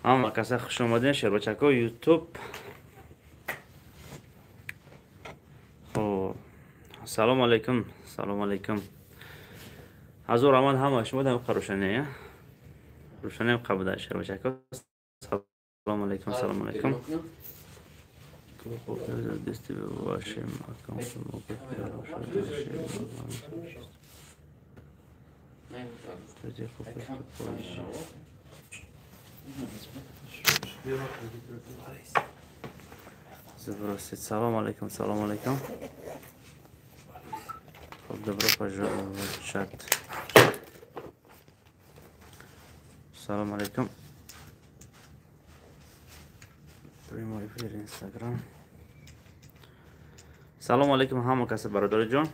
Ҳама каса хуш омадем, шербачако YouTube. Хоб, салом алейкум, салом алейкум. Ҳазор раҳмат ҳама шумо дам рӯшане, рӯшанем қабуда шербачако. Салом алейкум, салом алейкум. Забросить. Салом алейкум, салом алейкум. Добро пожаловать в чат. Салом алейкум. Прямой эфир Инстаграм. Салом алейкум ҳама каса бародари ҷон.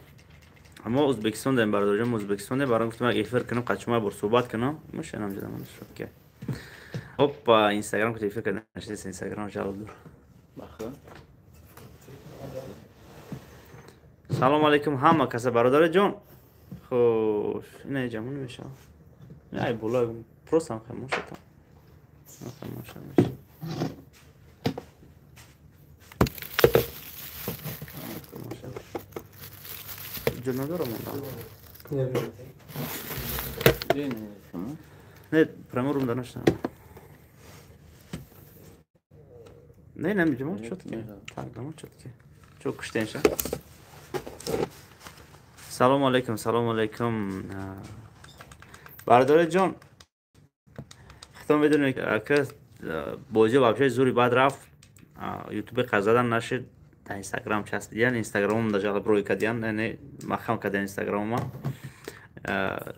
Мо Ӯзбекистон дорем бародари ҷон, Ӯзбекистон дорем. Баром гуфтам як эфир кунам, қачма бор суҳбат кунам. Мошинам ҷадам шокке. Опа, Инстаграм ки эфир кардан нашист, Инстаграм ҷалб дур. Салом алейкум ҳама каса бародари ҷон. Хуш, ина ҷамон мешава. Ай була просто ҳам хамош шудам. Хамош шудам. Ҷо надорам не, прямо рум данашта. Не, намедонам чётки. Так, дамо чётки. Чо куштенша? Салом алейкум, салом алейкум. Бародари ҷон, хитом медонед ки бозӣ вообще зури бад рафт. Ютубе қазадан нашид. Дар Инстаграм часпидиян, Инстаграмом даже рӯй кардиян, яъне махам кардиян Инстаграмома.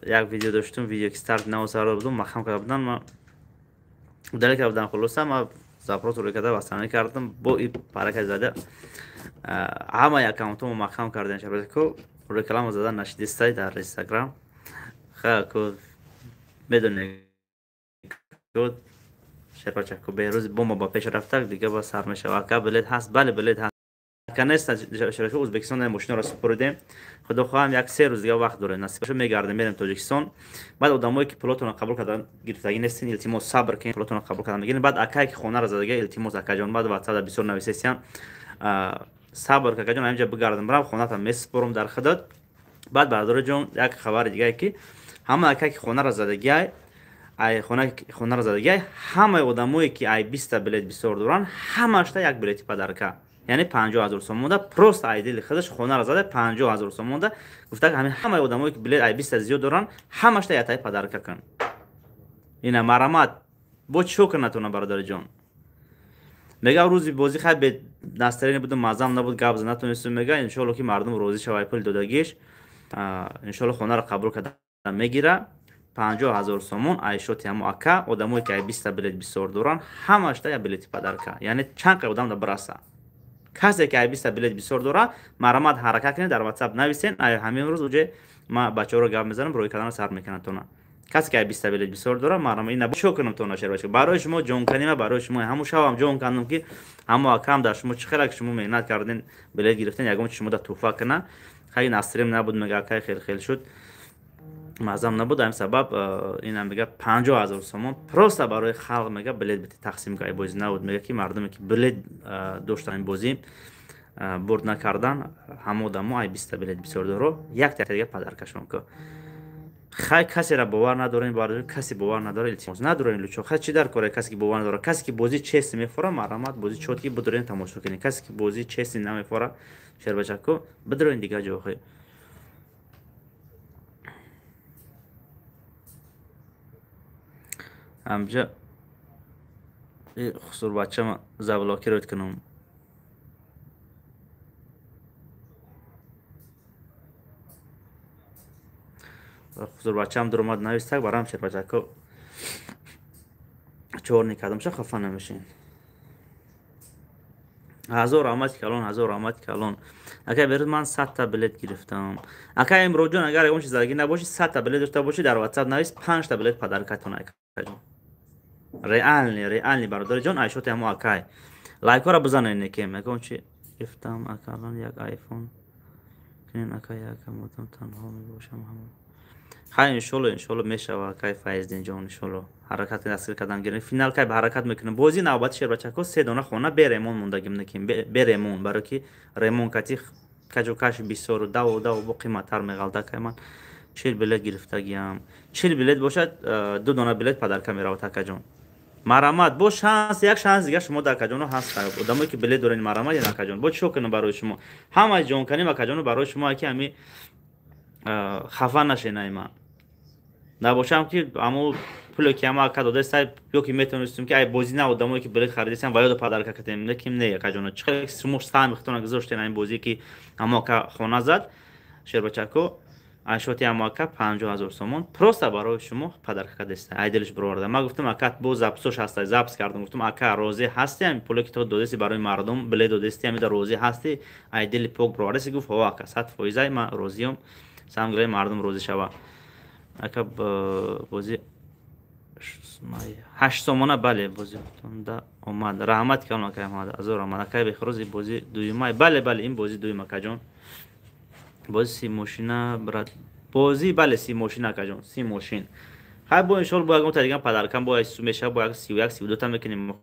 Як видео доштум, видео ки старт нав сар будум, махам карда будан, ма удалить карда будан. Хулоса ма запрос рӯй карда васана кардам, бо и парака зада. Ҳамаи аккаунтомо махам кардиян, шабако реклама задан нашидистай дар Инстаграм. Ха ку медонед ку шерпачако Беҳрӯзи бомба ба пеш рафта, дига ба сар мешава. Ака билет ҳаст? Бале, билет ҳаст. Конечно, шерпачако Ӯзбекистон мошинаро супоридем. Худо хоҳам як се рӯз дига вақт дорем. Насиб бошад мегардем, мерем Тоҷикистон. Баъд одамое ки пулотонро қабул кардан гирифтагӣ нестин, илтимос сабр кунед, пулотонро қабул кардан мегирем. Баъд акае ки хонаро задага, илтимос акаҷон, баъд WhatsApp бисёр нависесиян. Сабр акаҷон, ҳаминҷа бигардам, барам хонатам месупорам дар худат. Баъд бародари ҷон, як хабари дигае ки ҳама акае ки хонаро задагиай, ай хонаро задагиай, ҳамаи одамое ки ай 20 билет бисёр доранд, ҳамашта як билети подарка. Яъне 50 000 сомонда, просто ай дили худаш хонаро зада 50 000 сомонда. Гуфта ҳамин ҳамаи одамое ки билет ай 20 зиёд доранд, ҳамашта яктаи подарка кун. Ина марамат бо чико кунатона бародари ҷон? Мега рӯзи бозӣ хай бе настроение будум, мазам набуд, гап зада натонистум. Мега иншоалло ки мардум розӣ шава пул додагиш, иншоалло хонаро қабул карда мегира. 50 000 сомон айшоти ҳамо ака, одамое ки ай 20 билет бисёр доранд, ҳамашта як билети подарка. Яъне чанд қай одам да бираса. Касе ки ай 20 билет бисёр дора, марамат ҳаракат кунед, дар WhatsApp нависен. Ай ҳамин рӯз уже ма бачаҳоро гап мезанам, рӯй кардана сар мекунанд тона. Касе ки ай 20 билет бисёр дора, марама ина чо кунам тона шербача. Барои шумо ҷон канима, барои шумо ҳамун шавам ҷон кандам ки ҳамо акам дар шумо чӣ хела ки шумо меҳнат кардин, билет гирифтен, ягон чи шумо да туҳфа куна. Хай насрим набуд, мега акай хел хел шуд. Мазам набуд, ҳамин сабаб инам мега 50 000 сомон просто барои халқ мега билет бити тақсим кар. Бозӣ набуд, мега ки мардуме ки билет доштан ин бозӣ бурд накардан, ҳама одамо ай 20 билет бисёр доро, як дига подаркашон ку. Хай касеро бовар надорем, бародари касе бовар надора, илтимос надорем лучо. Хай чӣ дар кора касе ки бовар надора, касе ки бозӣ честӣ мефора, марамат бозӣ чотки бидорем тамошо кунем. Касе ки бозӣ честӣ намефора, шербачако бидорем дигар ҷо. Ҳамҷа хусурбачама заблокировать кунам. Хусурбачам дуромад навистак, барам шербачако чорни кардам, ша хафа намешин. Ҳазор раҳмати калон, ҳазор раҳмати калон. Ака Берӯз, ман 100 та билет гирифтам. Ака Имроҷон, агар ягон чиз задагӣ набошӣ, 100 та билет дошта бошӣ, дар WhatsApp навис, 5 та билет подаркатон акаҷон. Реальный, реальный бародари ҷон, айшоти ҳамо акай. Лайкҳоро бизанед неке. Мегӯям чи гирифтам акалан як айфон. Кунен ака, як модам танҳо мебошам ҳама. Хай, иншолло, иншолло мешава, кай Файздинҷон, иншолло ҳаракат дастгир кардан гирем. Финал кай ба ҳаракат мекунем. Бозии навбати, шербачако, се дона хона бе ремонт мондагим, наким бе ремонт, барое ки ремонт кати каҷу каш бисёру даву даву бо қиматтар меғалта. Кай ман 40 билет гирифтагиам. 40 билет бошад, ду дона билет подарка меравад, акаҷон. Марамат, бо шанс, як шанс дига шумо дар акаҷоно ҳаст. Одамое ки билет дорен, марамат, ин акаҷон, бо чико кунам барои шумо? Ҳамаи ҷонканим, акаҷоно, барои шумо, ки ҳами хафа нашенай. Ман набошам ки амо пуле ки ама ака додестай, ё ки метавонистем ки ай бозӣ на одамое ки билет харидисам ва ёдо подарка кардем, лекин не, акаҷоно, чӣ хел шумо саҳми худтона гузоштен ин бозие ки амо ака хона зад, шербачако, айшоти амо ака 50 000 сомон просто барои шумо подарка кардеста, ай дилиш бироварда. Ман гуфтам, ака, бо записош ҳаста, запис кардам, гуфтам: «Ака, розӣ ҳасти, ами пуле ки то додеси барои мардум, билет додести, амида розӣ ҳасти, ай дили пок бировардаси?» Гуфт: «Ҳо, ака, 100%-ай ман розиём, самгираи мардум розӣ шава». Ака, бозӣ 8 сомона, бале, бозитонда омад. Раҳмат калон, акай Аҳмад, азор омад. Акай Бехрӯз, бозӣ дуюмай? Бале, бале, ин бозӣ дуюм, акаҷон. Бозӣ си мошина, брат, бозӣ, бале, си мошина, акаҷон, си мошин. Хай, бо иншолло бо ягон диган подаркам бо меша, бо як 31, 32-та мекунем.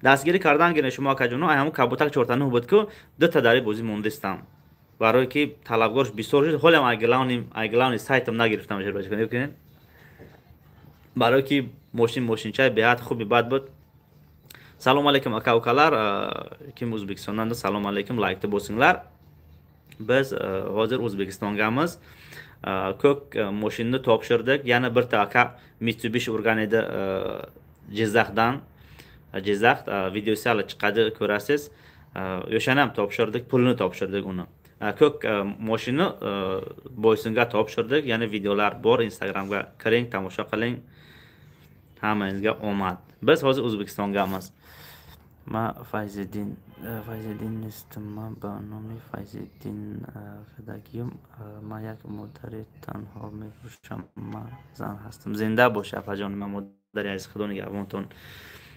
Дастгирӣ кардан гире шумо, акаҷоно. Ай ҳамун кабутак чорта нӯҳ буд ку, дута дари бозӣ мондистам, барое ки талабгорш бисёр шуд. Ҳолям айглавни сайтам нагирифтам, кунед, барое ки мошин мошинчаи беҳад хуби бад буд. Салом алейкум, ака, укалар, ким Ӯзбекистондан, салом алейкум. Лайкni bosinglar. Biz hozir O'zbekistongamiz. Ko'k moshinni topshirdik. Yana birta aka Mitsubishi urgan edi Jizzaxdan, Jizzax videosi hali chiqadi, ko'rasiz. O'shani ham topshirdik, pulini topshirdik. Uni ko'k moshinni Boysunga topshirdik. Yana videolar bor, Instagramga kiring, tomosha qiling. Hammangizga omad. Biz hozir O'zbekistongamiz. Ман Файзиддин, Файзиддин нестам, ман ба номи Файзиддин кардагиюм. Ман як модари танҳо мебошам, ман зан ҳастам. Зинда бош, апаҷони ман, модари азиз, Худо нигаҳбонтон.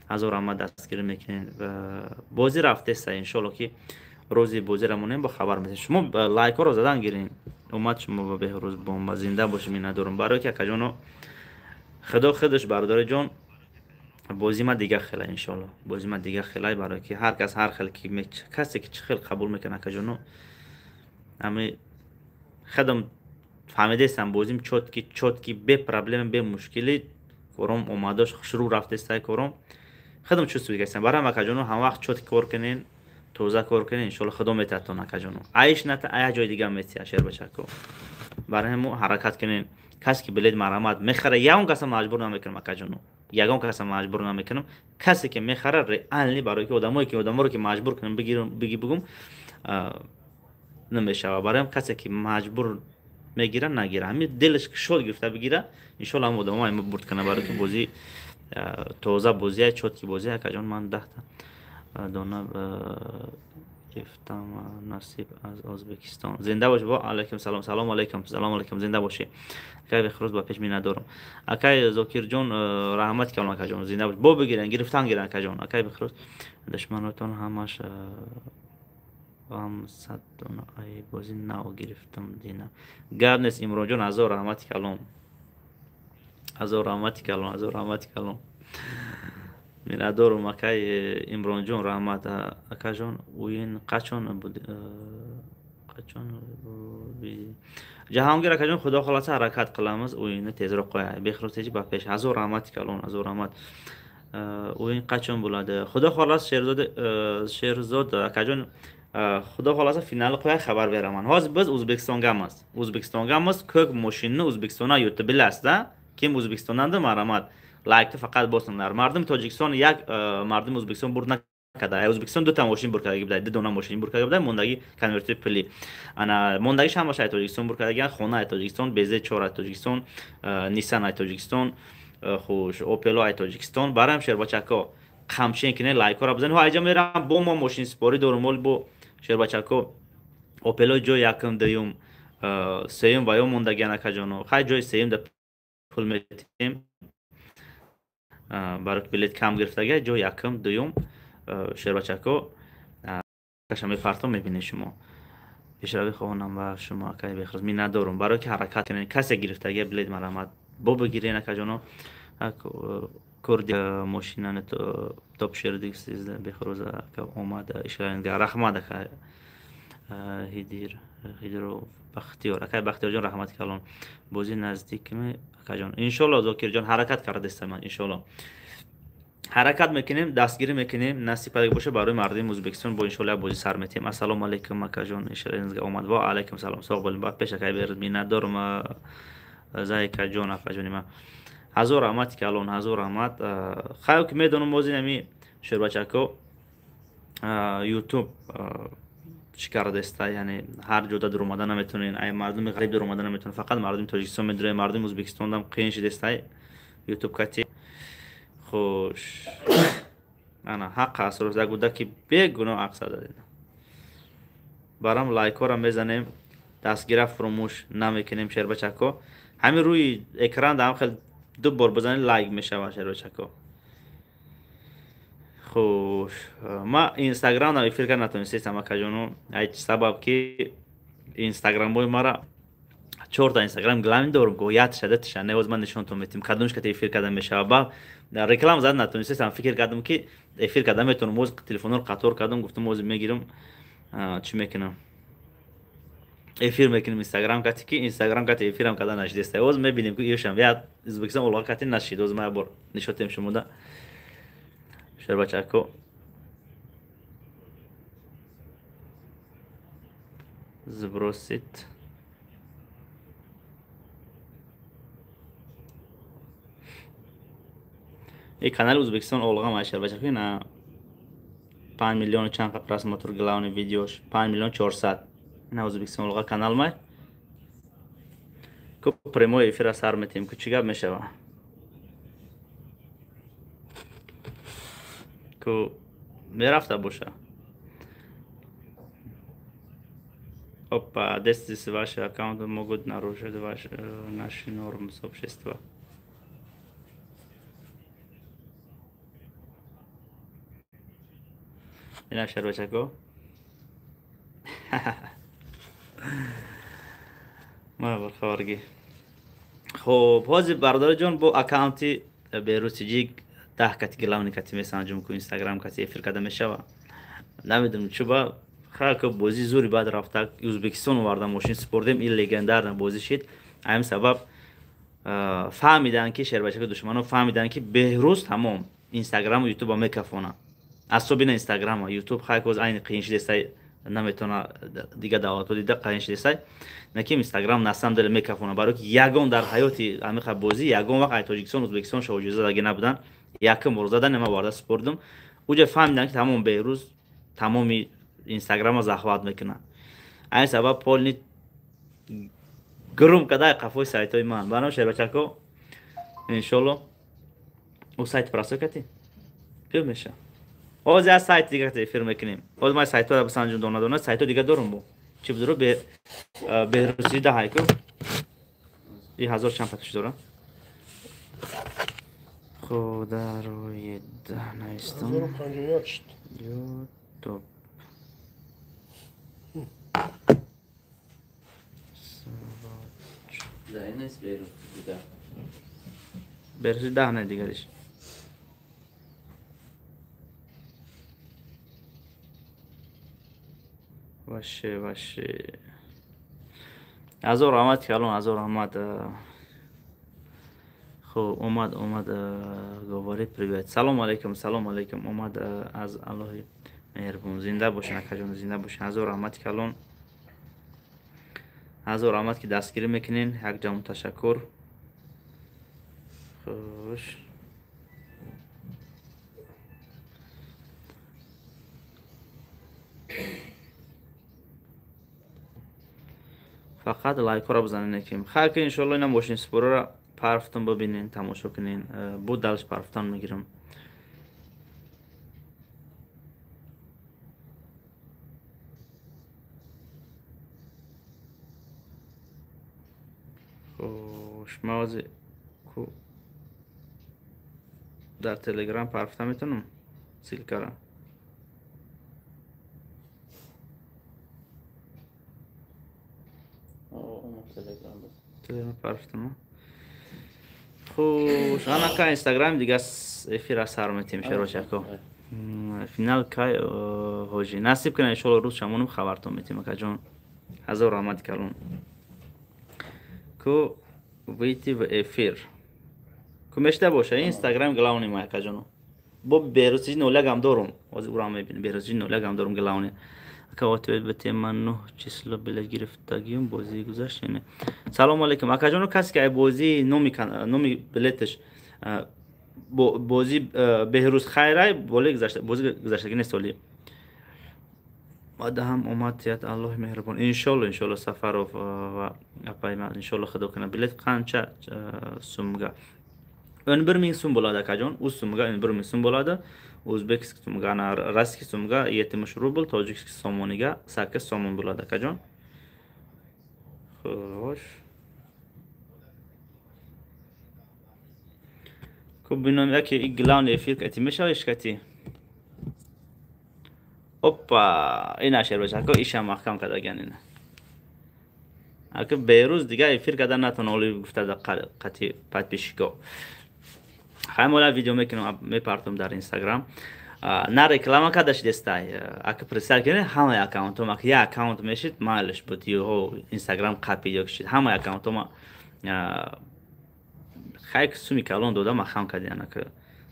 Ҳазор раҳмат, дастгирӣ мекунед. Бозӣ рафтеста, иншолло ки рӯзи бозиро монем, бо хабар метем. Шумо лайкҳоро задан гирин. Омад шумо ба Беҳрӯз бомба. Зинда бошӣ, миннатдорум. Барое ки, акаҷоно, Худо худаш, бародари ҷон, бозӣ ма дига хела, иншолло бозӣ ма дига хелай, барое ки ҳар кас ҳар хел, ки касе ки чӣ хел қабул мекунад, акаҷоно, ами худам фаҳмидаистам. Бозим чёткий, чёткий, бе проблема, бе мушкилӣ кором омадош, шурӯъ рафтестай кором, худам чувствую кастам. Барои акаҷоно, ҳамвақт чёткий кор кунен, тоза кор кунен, иншолло Худо метиҳадтон, акаҷоно. Аиш ната, ая ҷои дига метиҳад, шербачако. Барои ҳамо ҳаракат кунен. Касе ки билет, марҳамат, мехара, ягон каса маҷбур намекунам, акаҷоно, ягон каса маҷбур намекунам. Касе ки мехара, реально, барое ки одамое ки одаморо ки маҷбур кунам, биги бугум, намешава. Бароям касе ки маҷбур мегира, нагира, ҳами дилаш шод гирифта бигира. Иншолло ҳам одамо ама бурд кана, барое ки бозӣ тоза бозия, чёткий бозия. Акаҷон, ман 10-та дона гирифтам, Насиб аз Ӯзбекистон. Зинда бош. Ва алайкум салом, салом алайкум, салом алайкум, зинда бошӣ, акай Бехрӯз, ба пеш миннатдорум. Акай Зокирҷон, раҳмат калон, акаҷон, зинда бош. Бо бигирен, гирифтан гирен, акаҷон. Акай Бехрӯз, душманотон ҳамаш ғам. 100 дона ай бозӣ нав гирифтам дина. Гап нест, Имронҷон, ҳазор раҳмати калон, ҳазор раҳмати калон, ҳазор раҳмати калон, миннатдорум, акай Имронҷон, раҳмат. Акаҷон, уин қачон буд, қачон? Ҷаҳонгир акаҷон, Худо холаса, ҳаракат қиламиз, уинни тезроқ қояй. Бехрӯз теҷи, ба пеш. Ҳазор раҳмати калон, ҳазор раҳмат. Уин қачон bo'ladi, Худо xohlasa, Sherzod, Sherzod akajon, Xudo xohlasa, finali qo'yay, xabar beraman. Hozir biz O'zbekistongamiz, O'zbekistongamiz. Ko'k moshinni O'zbekistondan yurtdi, bilasizda. Kim O'zbekistondandir, marhamat, laykni faqat bosinglar. Mardum Tojikiston як, мардуми O'zbekiston бурд накарда. O'zbekiston дута мошин бур кардаги будай, ду дона мошин бур кардаги будай, мондаги конверти пули. Ана мондагиш ҳамаш ай Тоҷикистон бур кардагиан. Хона ай Тоҷикистон, БЗ чор ай Тоҷикистон, Ниссан ай Тоҷикистон, хуш, Опело ай Тоҷикистон. Барам, шербачако, қамчин кине, лайкҳоро бизанед. Айҷа мерам, бо мо мошинсипорӣ дорум. Оли бо, шербачако, Опело ҷои якум, дуюм, сеюм ва ё мондагиан, акаҷоно. Хай, ҷои сеюм да пул метиҳем, барои билет кам гирифтага. Ҷои якум, дуюм, шербачако, каша мепартом, мебинед шумо. Пешравӣ хоҳонам ба шумо акай Беҳрӯз. Миннатдорум барое ки ҳаракат кунед. Касе гирифтагия билет марамат бо бигирен акаҷоно. Курди мошинани топ шердик Беҳрӯз ака омад ишғалга. Раҳмат ака Ҳидир Ҳидиров Бахтиёр. Акай Бахтиёрҷон раҳмат калон. Бозӣ наздикме акаҷон. Иншолло Зокирҷон ҳаракат кардастам ман иншолло. Ҳаракат мекунем, дастгирӣ мекунем, насиб падар боша барои мардуми Ӯзбекистон бо иншолло як бозӣ сар метиҳем. Ассалому алайкум акаҷон, иншолло омад. Ва алайкум салом. Соғ болем. Ба пеш акай Беҳрӯз миннатдорум Зайкаҷон акаҷони ман. Ҳазор раҳмат калон, ҳазор раҳмат. Хайр ки медонам боз ин ҳами шӯрбачако YouTube чӣ кардаста, яъне ҳар ҷода дуромада наметонен, ай мардуми ғариб дуромада наметонен, фақат мардуми Тоҷикистон медурояд, мардуми Ӯзбекистон ҳам қиин шидастай YouTube кати. Хуш ана ҳақ аст, рӯз як буда ки бегуноҳ ақса дадем. Барам лайкҳоро мезанем, дастгира фуромӯш намекунем шербачако. Ҳамин рӯи экран даам хел ду бор бизанед лайк мешавад шербачако. Хуш ма инстаграм эфир карда натонистам акаҷоно, ай сабаб ки инстаграмҳои мара чорта инстаграм главни дорум, го ятша датша не оз ман нишонтон метим кадомш ката эфир карда мешавад. Ба реклама зада натонистам, фикр кардам ки эфир карда метавонам, оз телефонро қатор кардам, гуфтам оз мегирам чӣ мекунам, эфир мекунем инстаграм кати, ки инстаграм кати эфирам карда нашидеста. Оз мебинем ки ёшам я Ӯзбекистон олоқа кати нашид. Оз ма бор нишотем шумода шербачако. Сбросить. И канали Ӯзбекистон олға ма шербачако на 5 миллион чанд просмотр главный видеош 5 миллион 400. На Ӯзбекистон олға канал май. Ку прямой эфир сар метем, ку чӣ гап мешава? Ку мерафта боша. Опа, действия ваши аккаунты могут нарушить ваши наши нормы сообщества. Ина шербачако. Ма бархабарги. Хоб, ҳозир бародарҷон бо аккаунти Беҳрӯз Тиҷик 10 кати главни кати месанҷум ку инстаграм кати эфир карда мешава. Намедонам чуба хайр бозӣ зури баъд рафта Ӯзбекистон оварда мошин супордем, ин легендарна бозӣ шид. Ҳамин сабаб фаҳмиданд ки шербачако душманон фаҳмиданд ки Беҳрӯз тамом инстаграму ютуба мекафона. Особенно инстаграма, ютуб хайр коз айни қиин шидестай, наметавона дигар давлатҳо дида қиин шидестай. Наким инстаграм на самом деле мекафона, барои ки ягон дар ҳаёти ҳамиқа бозӣ ягон вақт ай Тоҷикистон Ӯзбекистон шоҳиҷоза даги набуданд. Якум бор задан ма варда супордум. Уҷа фаҳмиданд ки тамом Беҳрӯз тамоми инстаграма захват мекунад. Айн сабаб полни грум кадай қафои сайтҳои ман. Барам шербачако иншолло ӯ сайт прасо кати пир меша. Ҳозир аз сайт дига эфир мекунем. Ҳозир ман сайтҳоро бисанҷум дона дона, сайтҳо дига дорум бо. Чӣ будро Беҳрӯзи даҳайку. И ҳазор чанд патуш дора? Худа рӯи навистам. 1051 шуд. Ютуб. Беҳрӯзи даҳ не дигариш. Ваше, ваше. Ҳазор раҳмат калон, ҳазор раҳмат. Хуб, омад, омад, говори привет. Салом алейкум, салом алейкум. Омад аз Аллоҳи меҳрубон. Зинда бошен акаҷон, зинда бошен. Ҳазор раҳмат калон. Ҳазор раҳмат ки дастгирӣ мекунен. Як ҷамъ ташаккур. Хуш. Фақат лайкҳоро бизанед ким. Хайр ки иншоалло ина мошин супорро парфтон бибинен, тамошо кунен. Бу далш парфтон мегирам. Хуш, мавзи ку дар Телеграм парфта метавонам ссылкаро. Телеграм. Хуш, анака Инстаграм дига эфир сар метем шерочако. Финал кай ҳоҷи насиб кунад иншоалло рӯз шамонум хабартон метем акаҷон. Ҳазор раҳмати калон. Ку выйти в эфир. Ку мешта боша Инстаграм главный ма акаҷоно. Бо Берусиҷи нолагам дорум. Ҳозир ура мебинем. Берусиҷи нолагам дорум главный. Ака ответ ба тема 9 число билет гирифтагиюм бозӣ гузашт не. Салом алейкум. Акаҷоно касе ки ай бозӣ номи билеташ бозӣ Беҳрӯз Хайрай боле гузашта бозӣ гузаштагӣ нест оли. Баъда ҳам омад тият Аллоҳи меҳрубон. Иншолло, иншолло Сафаров ва апай ман иншолло худо кунад. Билет қанча сумга? 11 миң сум bo'ladi akajon. O'z сумга 11 миң сум bo'ladi. O'zbek сумга, ana российский сумга 70 рубл, tojik somoniga 8 сомон bo'ladi akajon. Xo'sh. Хуб бинам яке и главный эфир кати мешава ишкати. Опа, ина шербачако ишам маҳкам кардаган ина. Ака Берӯз дига эфир кардан натон оли гуфта да қати подписчико. Хай мола видео мекунам мепартам дар Инстаграм. На реклама карда шидестай. Ака представь кунед ҳамаи аккаунтом ака як аккаунт мешид майлаш буд ё Инстаграм қапи ё шид ҳамаи аккаунтома хай суми калон дода махам кардиан ака.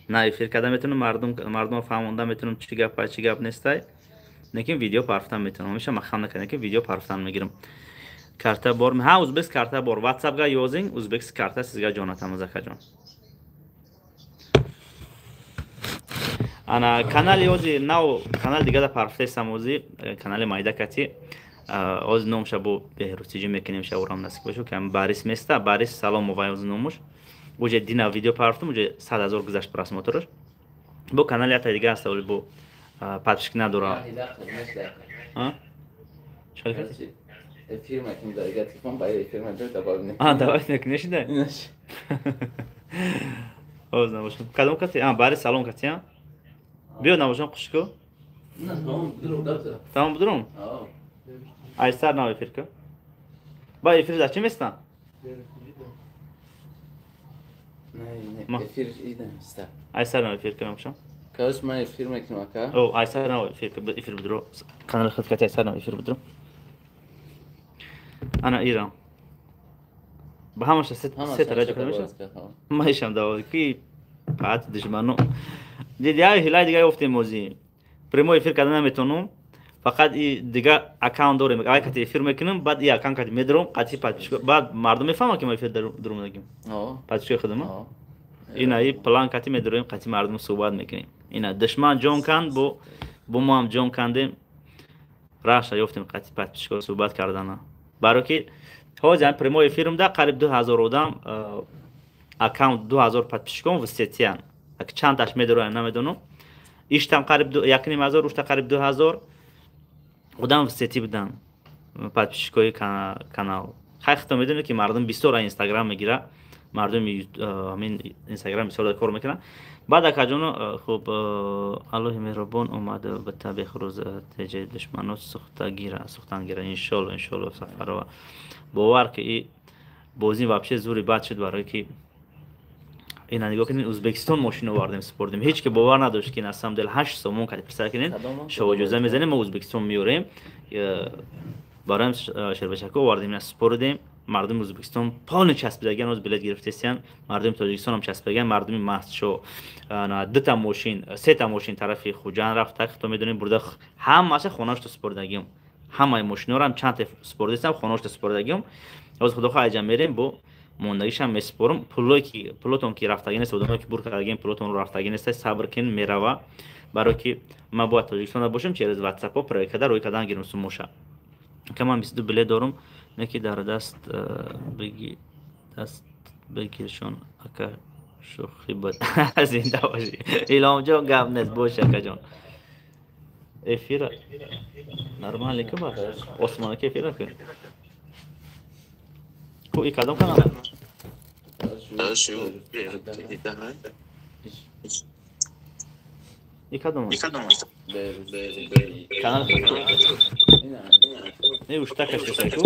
На эфир карда метавонам мардум фаҳмонда метавонам чӣ гап чӣ гап нестай. Лекин видео парфтан метавонам. Ҳамеша махам накардам, лекин видео парфтан мегирам. Карта бор, ҳа узбек карта бор. WhatsApp-га ёзing, узбек карта sizga jo'natamiz akajon. Ана канали ози нав канал дига да парфтесам ози канали майда кати оз номша бо Беҳрӯзтиҷӣ мекунем ша урам насиб бошу кам Барис места Барис Саломова оз номуш. Уже дина видео парфтум уже 100 000 гузашт просмотрш. Бо канали ята дига аст оли бо подписчик надора. А? Чӣ кардӣ? Эфир мекунем дар дига телефон ба эфир мекунем добавить не. А, давай мекунеш да? Оз набошам. Кадом кати? А, Барис Салом кати, а? Биё набошам хушку. На, тамом будурум дата. Тамом будурум? А. Ай сар нав эфир ку. Ба эфир за чӣ местан? Не, не, эфир идам ста. Ай сар нав эфир ку набошам. Короче, ман эфир мекунам ака. О, ай сар нав эфир ку, эфир будуру. Канали худ кати ай сар нав эфир будуру. Ана Иран. Ба ҳамаша се тараҷа карда мешавад? Маишам даво ки паат душману. Диди ай ҳилай дига ёфтем озӣ. Прямой эфир карда наметавонам. Фақат и дига аккаунт дорем. Ай кати эфир мекунам, баъд и аккаунт кати медорам, қати подписчик. Баъд мардум мефаҳмад ки ма эфир даромадагим. Подписчикои худама. Ина и план кати медорем, қати мардум суҳбат мекунем. Ина душман ҷон канд, бо мо ҳам ҷон кандем. Раша ёфтем қати подписчико суҳбат кардана. Баро ки ҳозир прямой эфирумда қариб 2000 одам аккаунт 2000 подписчикон в сетиян. Чандташ медорам намедонам. Иштам қариб 1500, ушта қариб 2000 одам в сети будан подписчикои канал. Хай худтон медонед ки мардум бисёр Инстаграм мегира. Мардум ҳамин Инстаграм бисёр кор мекунанд. Баъд акаҷоно хуб Аллоҳи меҳрубон омад ба табех рӯз теҷаи душмано сухта гира, сухтан гира. Иншолло, иншолло Сафарова. Бовар ки и бозӣ вообще зури бад шуд барое ки ина нигоҳ кунед Узбекистон мошин овардем супордем. Ҳеҷ ки бовар надошт ки на самом деле 8 сомон кати представь кунед. Шоҳиҷоза мезанем мо Узбекистон меорем. Бароям шербачако овардем, ина супордем. Мардуми Узбекистон полный часпидаган, оз билет гирифтесиян. Мардуми Тоҷикистон ҳам часпидаган, мардуми Мастшо. Дута мошин, сета мошин тарафи Хуҷанд рафта, худто медонем бурда ҳамаша хонаашто супордагием. Ҳамаи мошинҳоро ҳам чанд супордесам, хонаашто супордагием. Оз худо хоҳад айҷа мерем бо мондагишам месупорам. Пулое ки пулотон ки рафтагӣ нест, одамое ки бур кардагием, пулотонро рафтагӣ нест, сабр кунед, мерава. Барое ки ман бояд Тоҷикистонда бошам, через WhatsApp проект карда рӯй кардан гирам сумоша. Ка ман 22 билет дорам, не ки дар даст бигӣ даст бигиршон ака шӯхӣ буд. Зинда бошӣ. Илҳомҷон гап нест, бош акаҷон. Эфир нормально ку ба? Осмонаки эфир накун. Ку и кадом канал? И кадом? Канал. Не уж так кашесай ку?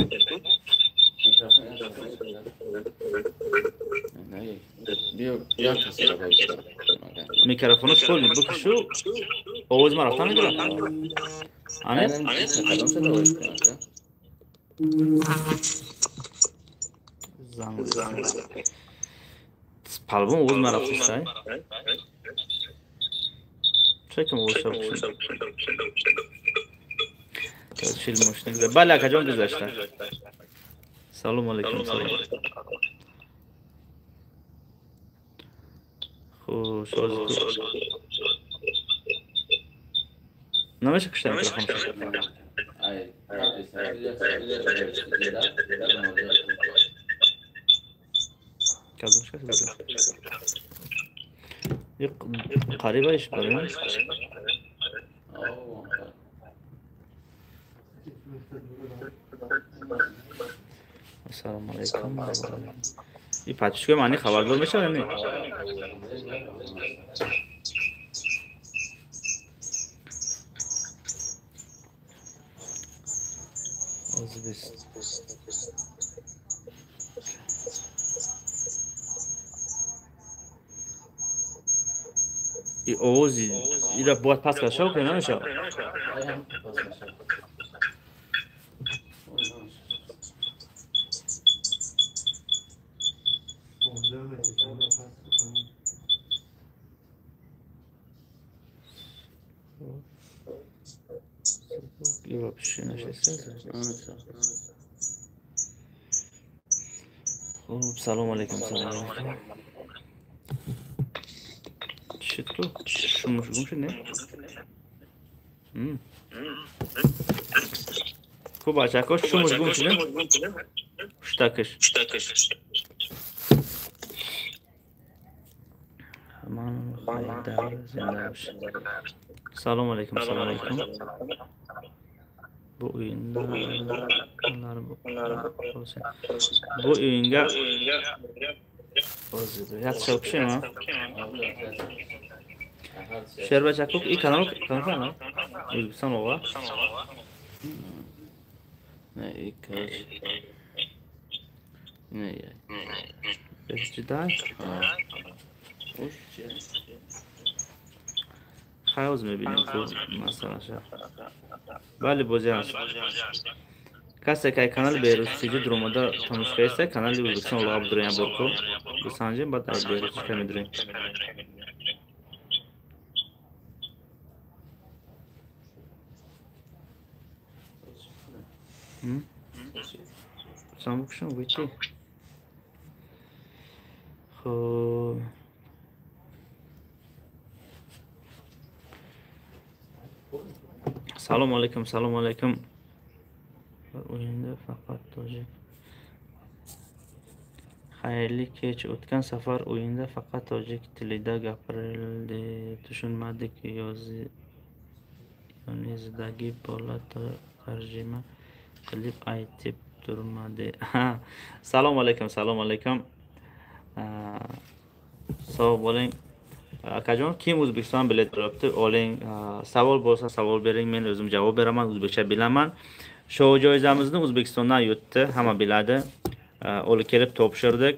Микрофоно школьник бикушу, овози ман рафта мегирад? Ане? Палбон овози ман рафтистай? Чекам овозша бикушам. Бале, акаҷон, гузашта. Салому алайкум, салом. Хуш, намеша кушта микрофон. Қарибаиш барем. Ассалому алайкум. И подписчикои мани хабардор мешавад не? И овози ира бояд пас кард шав ки намешавад? И вообще нашеста. Хуб, салом алейкум, салом алейкум. Чӣ ту? Шумуш гум шуд, не? Хуб, бачако, шумуш гум шуд, не? Штакаш. Ман хайдар зинда бош. Салом алейкум, салом алейкум. Bu o'yinda bu o'yinga yaxshi o'xshaymi? Sherbachakuk и канал канал O'zbekiston o'g'a. Ne ikki. Ne ya? Juda. Хайоз мебинем ку масалаша. Бале, бозӣ ҳаст. Касе ки канали Берӯз ТВ дуромада тамошо кардааст, канали O'zbekiston o'g'a бидурем борку. Бисанҷем, баъд аз Берӯз ТВ медурем. Сам букшам выйти. Хуб. Салом алейкум, салом алейкум. O'yinda faqat tojik. Xayrli kech. O'tgan safar o'yinda faqat tojik tilida gapirildi. Tushunmadik. Yonizdagi bola tarjima qilib aytib turmadi. Salom alaykum, salom alaykum. Sog' bo'ling. Akajon, kim O'zbekiston bilet olibdi, oling. Savol bo'lsa savol bering, men o'zim javob beraman, o'zbekcha bilaman. Shou joizamizni O'zbekistondan yutdi, hamma biladi. Olib kelib topshirdik.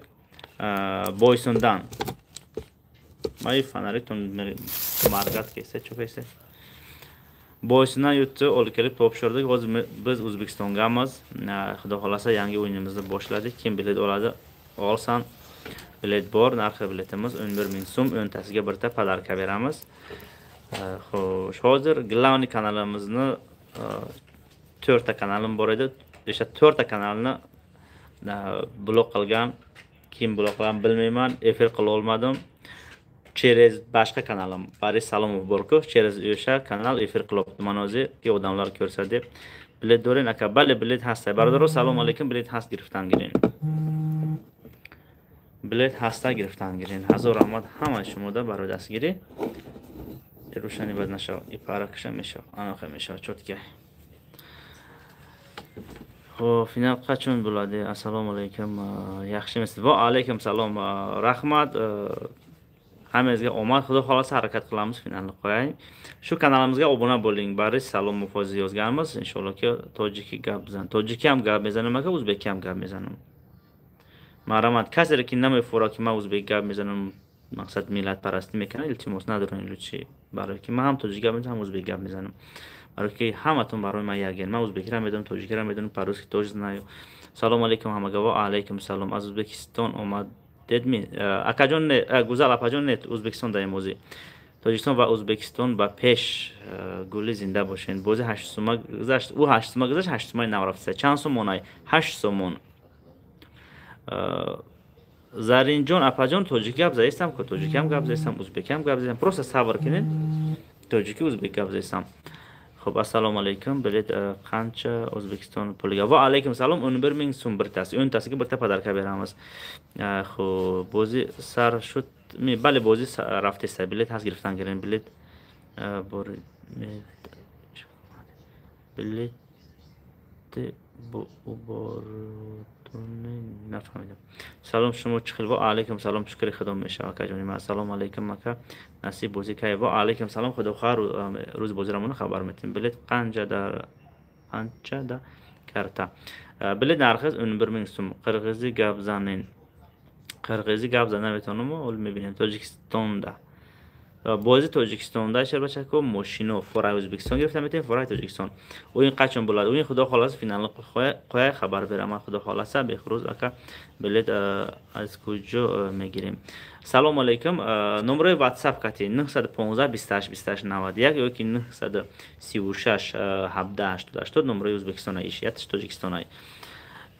Boysundan. May фонарик margat kelsa, cho'kaysa. Boysundan yutdi, olib kelib topshirdik. Hozir biz O'zbekistongamiz. Xudo xolasa yangi o'yinimizni boshladik. Kim bilet oladi, olsan. Bilet bor, narxi biletimiz 11 000 so'm, o'ntasiga birta podarka beramiz. Xo'sh, hozir главный kanalimizni 4 ta kanalim bor edi. O'sha 4 ta kanalni blok qilgan, kim blok qilgan bilmayman, efir qila olmadim. Через boshqa kanalim Boris Salomov borku, через o'sha kanal efir qilyapti mana o'zi, ki odamlar ko'rsa deb. Bilet dorin aka, bale bilet hasta. Barodaro, salom alaykum, bilet hast giriftan girin. Bilet ҳаста гирифтан гирин. Ҳазор раҳмат ҳамаи шумода барои дастгирӣ. Рӯшани бад нашав, ипаракша мешав, анаха мешав, чётка. Хуб, финал қачон bo'ladi? Assalomu alaykum. Yaxshimisiz? Va alaykum salom. Rahmat. Hammangizga omad, xudo xohlasa, harakat qilamiz finalni qo'yay. Shu kanalimizga obuna bo'ling. Bari Salomov hozir yozganmiz. Inshaallohki, tojiki gap bizan. Tojiki ham gap mezanim aka, o'zbek ham gap mezanim. Марҳамат, касере ки намефура, ки ман ӯзбек гап мезанам, мақсад миллатпарастӣ мекунад, илтимос надорем, лучше, барое ки ман ҳам тоҷик гап мезанам, ҳам ӯзбек гап мезанам, барое ки ҳаматон барои ман якен. Ман ӯзбекиро медонам, тоҷикиро медонам, по-русски тоже знаю. Салому алейкум ҳамага. Ва алейкум салом. Аз Ӯзбекистон омадедми, акаҷон? Не, Гузал апаҷон, не, Ӯзбекистон даем озӣ. Тоҷикистон ва Ӯзбекистон ба пеш, гули, зинда бошен. Бози 8 сума гузашт, ӯ 8 сума гузашт, 8 сумаи нав рафтиса. Чанд сомонай? 8 сомон. Заринҷон апаҷон, тоҷикӣ гап заистам ку, тоҷикиам гап заистам, ӯзбекиам гап заистам. Просто сабр кунед, тоҷикӣ, ӯзбек гап заистам. Хуб, ассалому алайкум. Билет қанча O'zbekiston puliga? Va alaykum salom. 11 000 so'm birtasi, 10 tasiga bitta подарка beramiz. Хуб, бозӣ сар шуд? Бале, бозӣ рафтеста. Билет ҳаст, гирифтан гирем. Билет билет нафаҳмидам. Салом, шумо чӣ хел? Ва алайкум салом, шукри Худо, мешава, акаҷони ман. Ассалому алайкум, ака, насиб бозӣ кай? Ва алайкум салом, худо хоҳар, рӯзи бозирамона хабар метем. Билет қанча да карта? Билет нархи 11 000 сум. Қирғизӣ гап занен. Қирғизӣ гап зада наметавонам, ҳол мебинем. Тоҷикистонда бозӣ, Тоҷикистонда, шербачако, мошино фораи Ӯзбекистон гирифта метавонем, фораи Тоҷикистон. Оин қачон булад? Оин, худо холаса, финали қоя хабар берам, худо холаса. Бехрӯз ака, билет аз куҷо мегирем? Салому алейкум. Номерои WhatsApp кати 915 28 28 91 ё ки 936 17 80 80, номерои Ӯзбекистона иш, ятиш Тоҷикистонай.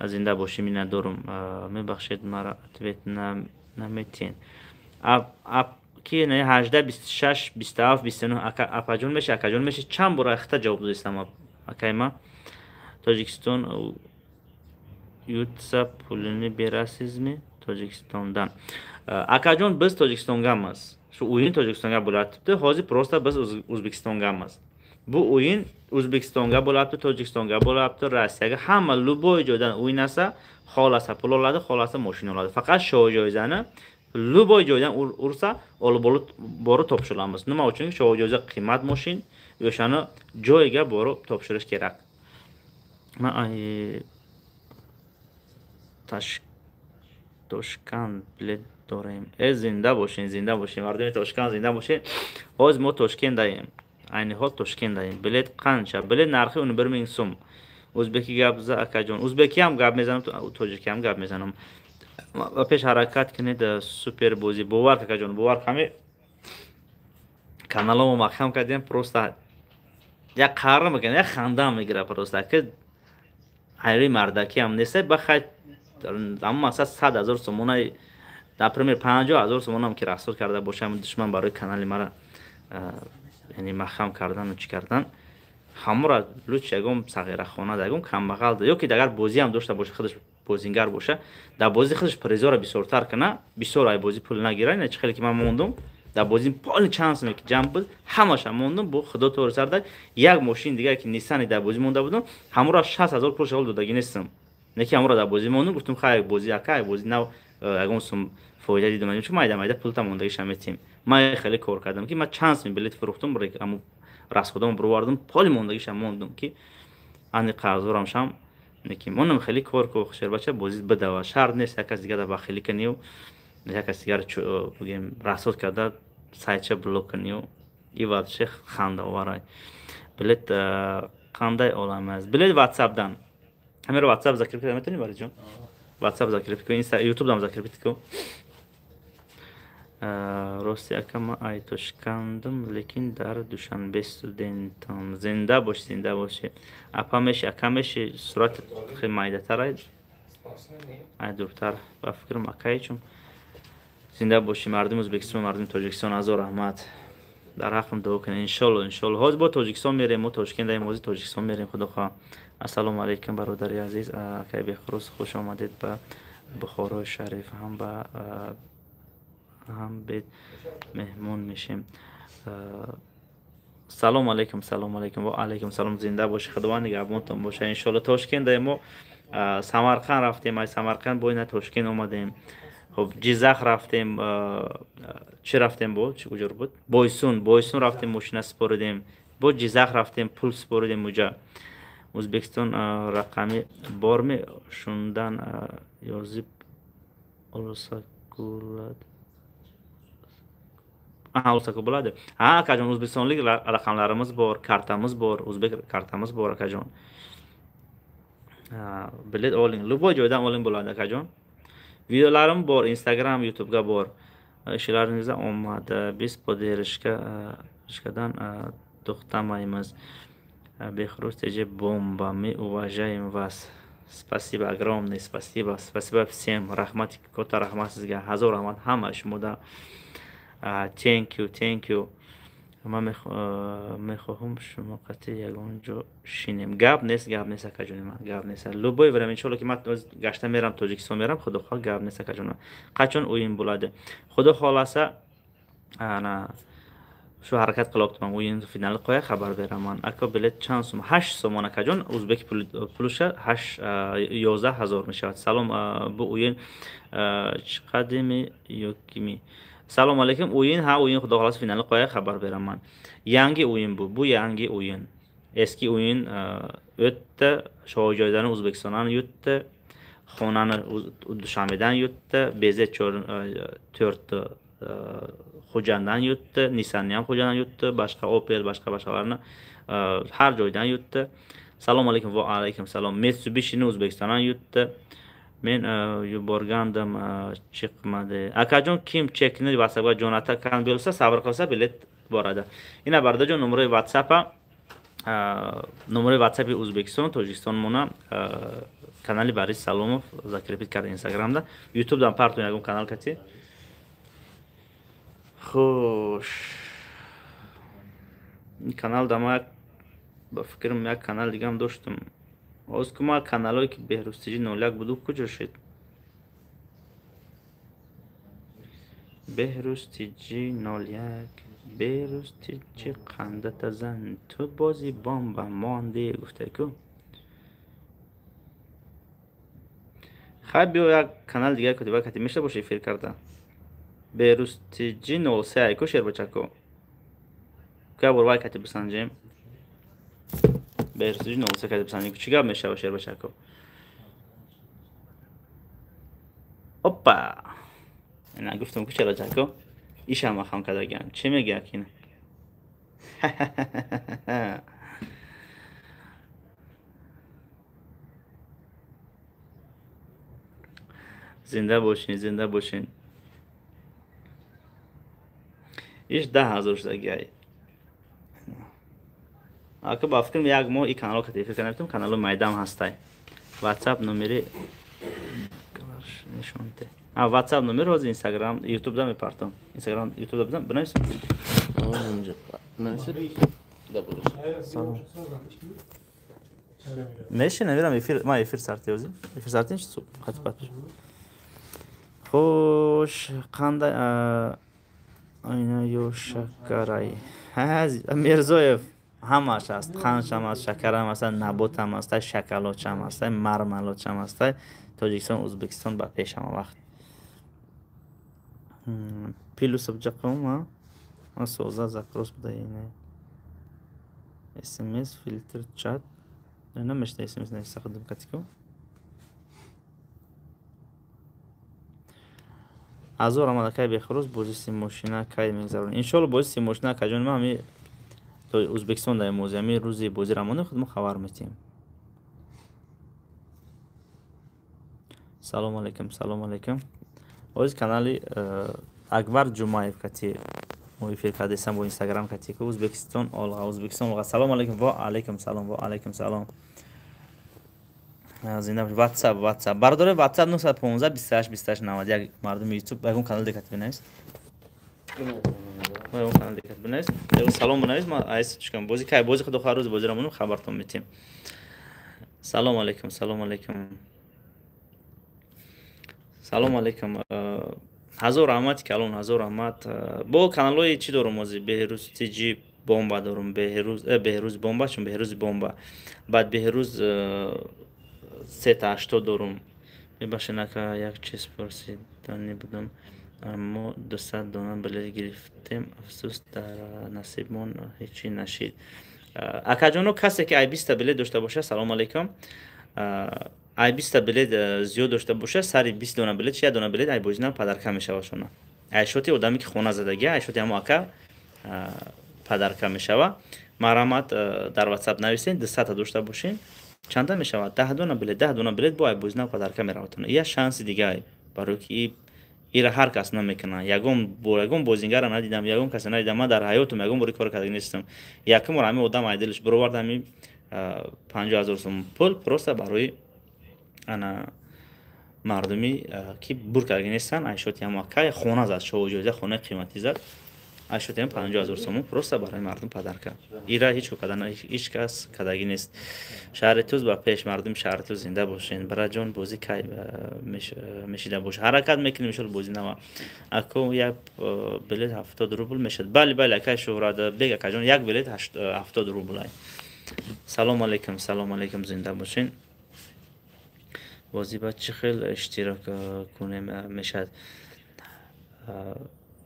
Зинда бошӣ, миннатдорум. Мебахшед, мара ответ наметиҳен. Ки 18 26 27 29, апаҷон меша, акаҷон меша. Чанд бора хита ҷавоб додистам, акайма. Тоҷикистон ютса пулини берасизми Тоҷикистондан? Акаҷон, biz Тоҷикистонганмиз. Shu o'yin Tojikistonga bo'lyapti hozir, просто biz O'zbekistongamiz. Bu o'yin O'zbekistonga bo'lyapti, Tojikistonga bo'lyapti, Rossiyaga, hamma любой joydan o'ynasa, xohlasa pul oladi, xohlasa moshina oladi. Faqat shoh joizani любой joydan ursa, olib borib topshiramiz. Nima uchun? Shoh joiza qimmat moshin, o'shani joyiga borib topshirish kerak. Man Toshkand, билет дорем. Э, зинда бошен, зинда бошен, мардуми Тошканд, зинда бошен. Ҳозир мо Тошкентдаем, айни ҳол Тошкентдаем. Билет қанча? Билет нархи 11 000 сум. Ӯзбекӣ гап за, акаҷон. Ӯзбекиам гап мезанам, тоҷикиам гап мезанам. Ва пеш ҳаракат кунед, супер бозӣ. Бовар, акаҷон, бовар, ҳами каналомо маҳкам кардем, просто як қарр мекунад, як хандаам мегирад, просто ки ҳайри мардакиам нест. Ба хай, ама мақсад 100 000 сомонаи, например, 50 000 сомонам ки расход карда бошам душман барои канали мара, яъне маҳкам кардану чӣ кардан, ҳамора лучше ягон сағирахона, ягон камбағал, ё ки агар бозиам дошта боша, худаш бозингар боша, дар бозии худаш призора бисёртар кана, бисёр ай бозӣ пул нагира. Ина чӣ хеле ки ман мондум дар бозӣ, поли чанд суме ки ҷамъ буд, ҳамаша мондум. Бо худо тори сарда, як мошини дигар ки Ниссани дар бозӣ монда будум, ҳамора 60 000 пулша ҳол додагӣ нестам, неки ҳамора дар бозӣ мондум. Гуфтум, хай, бозӣ ака, бозӣ нав, ягон сум фоида дидум, чун майда майда пулта мондагиша метиҳем. Ман хеле кор кардам, ки ман чанд суми билет фурӯхтум, аммо расходамо бировардум, поли мондагиша мондум, ки ани қарздорам шам. Неки монам хеле кор ку, шербача, бозӣ бидава. Шарт нест як кас дигар бахилӣ кунию, як кас дигар, бигем, расход карда, сайтша блок кунию, и вообще хандаоварай. Билет қандай олам аст? Билет ватсапдан. Ҳамеро ватсап закрепить карда метавонӣ, бариҷон? Ватсап закрепить ку, ютубдам закрепить ку. Рости, ака, ман ай Тошкандам, лекин дар Душанбе студентам. Зинда бошӣ, зинда бошӣ. Апа меши, ака меши, сурати хеле майдатар, ай дуртар ба фикрам, акаи чун. Зинда бошӣ, мардуми Ӯзбекистон, мардуми Тоҷикистон, ҳазор раҳмат. Дар ҳаққам дуо кунед. Иншолло, иншолло, ҳозир бо Тоҷикистон мерем. Мо Тошкент даем, ҳозир Тоҷикистон мерем, худо хоҳа. Ассалому алайкум, бародари азиз, акаи Бехрӯз, хуш омадед ба Бухорои Шариф. Ҳам ба ҳам бед меҳмон мешем. Салому алайкум, салому алайкум. Ва алайкум салом, зинда бошӣ, Худованд нигаҳбонтон боша. Иншолло, Тошкент даем мо. Самарқанд рафтем, ай Самарқанд бо ина Тошкент омадем. Хуб, Ҷиззах рафтем, чӣ рафтем, бо чӣ куҷо буд? Бойсун рафтем, мошина супоридем. Бо Ҷиззах рафтем, пул супоридем уҷа. Ӯзбекистон рақами борми? Shundan yozib olsa bo'ladi. Aha, olsa bo'ladi. Ha, akajon, o'zbekistonlik raqamlarimiz bor, kartamiz bor, o'zbek kartamiz bor, akajon. Bilet oling, любой joydan oling bo'ladi, akajon. Videolarim bor, Instagram, YouTube'ga bor. Ishlaringizda omad. Biz поддержка dan to'xtamaymiz. Бехруз ТЖ бомба, мы уважаем вас. Спасибо огромное, спасибо, спасибо всем. Rahmat, katta rahmat sizga. Hazor rahmat hamma shumoda. Thank you, thank you. Ман мехоҳам шумо қатъи ягон ҷо шинем. Гап нест, гап нест, акаҷони ман, гап нест. Любой время, иншолло, ки ман гашта мерам, Тоҷикистон мерам, худо хоҳад, гап нест, акаҷони ман. Қачон o'yin bo'ladi? Xudo xohlasa, ana shu harakat qilyapman, o'yin finali qo'ya xabar beraman. Aka, bilet чанд сум? 8 сомон, акаҷон, ӯзбек пулуша 8 11 ҳазор мешавад. Салом, bu o'yin chiqadimi yokimi? Salom alaykum. O'yin, ha, o'yin xudo xohlasa finali qo'ya xabar beraman. Yangi o'yin bu. Bu yangi o'yin. Eski o'yin o'tdi, Shohjoydan O'zbekistondan yutdi, xonani Dushanbedan yutdi, BZ 4 Xo'janddan yutdi, Nissanni ham Xo'janddan yutdi, boshqa Opel, boshqa boshqalarni har joydan yutdi. Salom alaykum va alaykum salom. Mitsubishi'ni O'zbekistondan yutdi. Men yuborgandim, chiqmadi. Akajon, kim chekni WhatsAppga jo'natgan bo'lsa, sabr qilsa, bilet boradi. Ina bardajon, nomeri WhatsAppa, nomeri WhatsAppi O'zbekiston, Tojikiston mona kanali Boris Salomov закрепить карда Instagramda. YouTubedan partun ягон канал кати. Хуш. Ин канал дама ба фикрам як канал дигам доштам. Ҳоз ки ма каналҳое ки Беҳрӯз ТЖ 01 буду куҷо шуд? Беҳрӯз ТЖ 01, Беҳрӯз ТЖ қандата зан, ту бози бомба монди гуфтаку. Хай, биё як канал дигар кутиба кати меша боша эфир карда. Беҳрӯз ТЖ 03 айку шербачако. Ка бор вай кати бисанҷем. Беҳрӯз ТЖ 03 кати бисанҷем. Чӣ гап мешава, шербачако? Опа! Ина гуфтам ку шербачако. Ишам махам кардаган. Чӣ мегӯяд кина? Зинда бошин, зинда бошин. Иш 10 000 шудагиай. Ака, ба фикрам як моҳ и канало кати эфир карда метавонам, канало майдам ҳастай. WhatsApp номери нишонте. А WhatsApp номер ҳозир Instagram, YouTube-да мепартам. Instagram, YouTube-да бинависам. Салом. Меши намерам эфир, ма эфир сарти ҳозир. Эфир сарти хати пат. Хуш, қандай айна ё шакарай. Мирзоев ҳамаш аст, қандшам аст, шакарам аст, наботам аст, шоколадшам аст, мармаладшам аст. Тоҷикистон, Ӯзбекистон ба пеш ҳама вақт. Плюс ҷақом, а? Соза запрос буда ина. SMS, фильтр, чат. Намешта SMS нависа худам катико. Ҳазор омада кай Бехрӯз бозиси мошина кай мегзаронем? Иншолло, бозиси мошина, акаҷони ман, ҳами Ӯзбекистон дар мози ҳами рӯзи бозиро монем, худ мо хабар метиҳем. Салом алейкум, салом алейкум. Ҳозир канали Акбар Ҷумаев кати мо эфир кардесам бо Инстаграм кати ку Ӯзбекистон олға, Ӯзбекистон олға. Салом алейкум, ва алейкум салом, ва алейкум салом. Зинда бошед. WhatsApp, WhatsApp. Бародари WhatsApp 915 28 28 91, мардуми YouTube ягон канал декат бинавис. Ягон канал декат бинавис. Ягон салом бинавис, ма айс чикам. Бози кай бози худо хоҳад рӯзи бозиро монем, хабартон метиҳем. Салом алейкум, салом алейкум. Салом алейкум. Ҳазор раҳмати калон, ҳазор раҳмат. Бо каналҳои чӣ дорум ҳозир? Беҳрӯз ТЖ бомба дорум, Беҳрӯз, Беҳрӯз бомба, чун Беҳрӯз бомба. Баъд Беҳрӯз 380 дорум. Мебахшед, ака, як чиз пурсидани будам. Мо 200 дона билет гирифтем, афсӯс, дар насибмон ҳечи нашид. Акаҷоно, касе ки ай 20 билет дошта боша, салом алейкум. Ай 20 билет зиёд дошта боша, сари 20 дона билет, чи як дона билет ай бозинам подарка мешава шона. Ай шоти одаме ки хона задаги, ай шоти ҳамо ака подарка мешава. Марҳамат, дар WhatsApp нависен, 200 дошта бошен. Чанда мешавад? 10 дона билет, 10 дона билет бо ай бозинам подарка мераватон. Я шанси дига барои ки ира ҳар кас намекунад. Ягон бо ягон бозингара надидам, ягон каса надидам. Ман дар ҳаётам ягон бори кор карда нестам. Якум бор ҳамин одам ай дилаш баровард ҳамин 50 000 сом пул просто барои ана мардуми ки бур карда нестан. Ай шоти ҳамо акай хона зад, шоҳ хонаи қиматӣ зад. Ай шоти ҳам 50 000 сомон просто барои мардум подарка. Ира ҳеҷ карда ҳеҷ кас кардагӣ нест. Шаҳри Туз ба пеш, мардуми шаҳри Туз зинда бошен. Бираҷон, бозӣ кай мешида боша? Ҳаракат мекунем, иншоалло, бозӣ нава. Ако, як билет 70 рубл мешад? Бале, бале, акай Шӯҳрат бег, акаҷон, як билет 70 рубл. Салом алейкум, салом алейкум, зинда бошен. Бозӣ ба чӣ хел иштирок кунем мешад?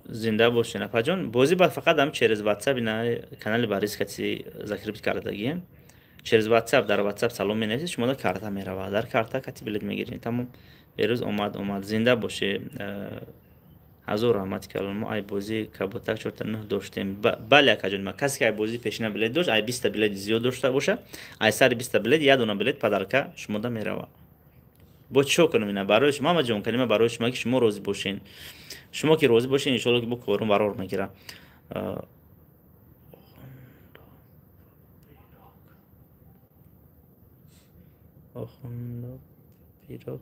Зинда бошен, апаҷон. Бозӣ ба фақат ҳам через WhatsApp, ина канали Барис кати закрепить кардагием. Через WhatsApp, дар WhatsApp салом менависед, шумо дар карта меравад, дар карта кати билет мегиред, тамом. Берӯз омад, омад, зинда боше, ҳазор раҳмати калон. Мо ай бозӣ каботак чорта нӯҳ доштем. Бале, акаҷон, ма касе ки ай бозӣ пешина билет дошт, ай 20-та билет зиёд дошта боша, ай сари 20-та билет як дона билет подарка шумода меравад. Бо чико кунем ина барои шумо, ҳама калима барои шумо, ки шумо розӣ бошен. Шумо ки розӣ бошен, иншоалло, ки бо корум барор мегирам. Охундо пирог,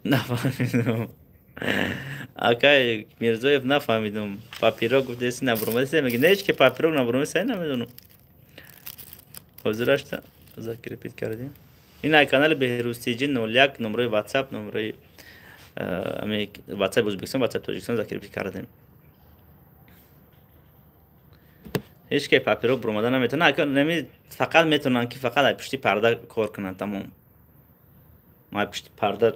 нафаҳмидум, акай Мирзоев, нафаҳмидум. Папирог гуфтеси, набуромадасе, меги не, ҳеч ки папирог набуромадасе, намедонам. Ҳозирашта закрепить кардем. Ин ай канали Беҳрӯз Тиҷи 01, номрои WhatsApp, номрои ами WhatsApp Ӯзбекистон, WhatsApp Тоҷикистон закрепить кардем. Ҳеч ки папирог буромада наметавонад. Нами фақат метавонанд, ки фақат ай пушти парда кор кунанд, тамом. Ай пушти парда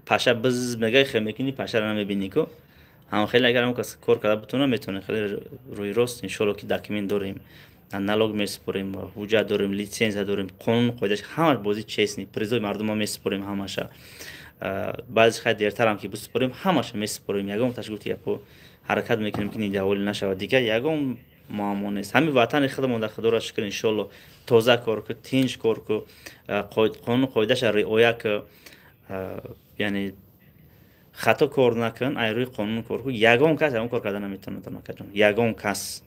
паша биз мегай, хел мекунӣ, пашаро намебинӣ ку. Ҳам хеле агар ҳам кас кор карда бутона, метавонад хеле рӯи рост. Иншоалло, ки документ дорем, налог месупорем, ҳуҷҷат дорем, литсензия дорем, қонун қоидаш ҳама, бозӣ честный, призои мардума месупорем ҳамаша. Баъзеш хай дертарам ки бисупорем, ҳамаша месупорем. Ягон таш гуфти япо ҳаракат мекунем, ки недовольный нашавад. Дигар ягон муаммо нест. Ҳамин ватани худамон дар Худоро шукр, иншоалло, тоза кор ку, тинҷ кор ку, қонуну қоидаша риоя ку, яъне хато кор накун, ай рӯи қонун кор ку. Ягон кас ягон кор карда наметавонад, акаҷон, ягон кас.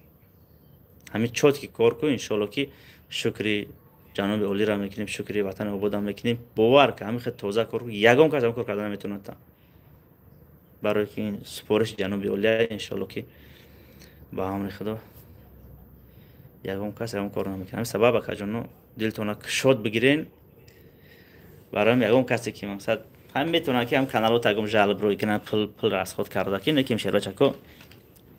Ҳамин чёткий кор ку, иншоалло, ки шукри ҷаноби олиро мекунем, шукри ватани ободам мекунем. Бовар ка, ҳамин хел тоза кор ку, ягон кас ягон кор карда наметавонад, барое ки ин супориши ҷаноби олия. Иншоалло, ки ба амри Худо ягон кас ягон кор намекунад. Ҳамин сабаб, акаҷоно, дилтона кушод бигирен. Барои ягон касе ки мақсад ҳам метавонад, ки ҳам каналот ягон жалоб рӯй кунад, пул расход карда, ки неким шербачако,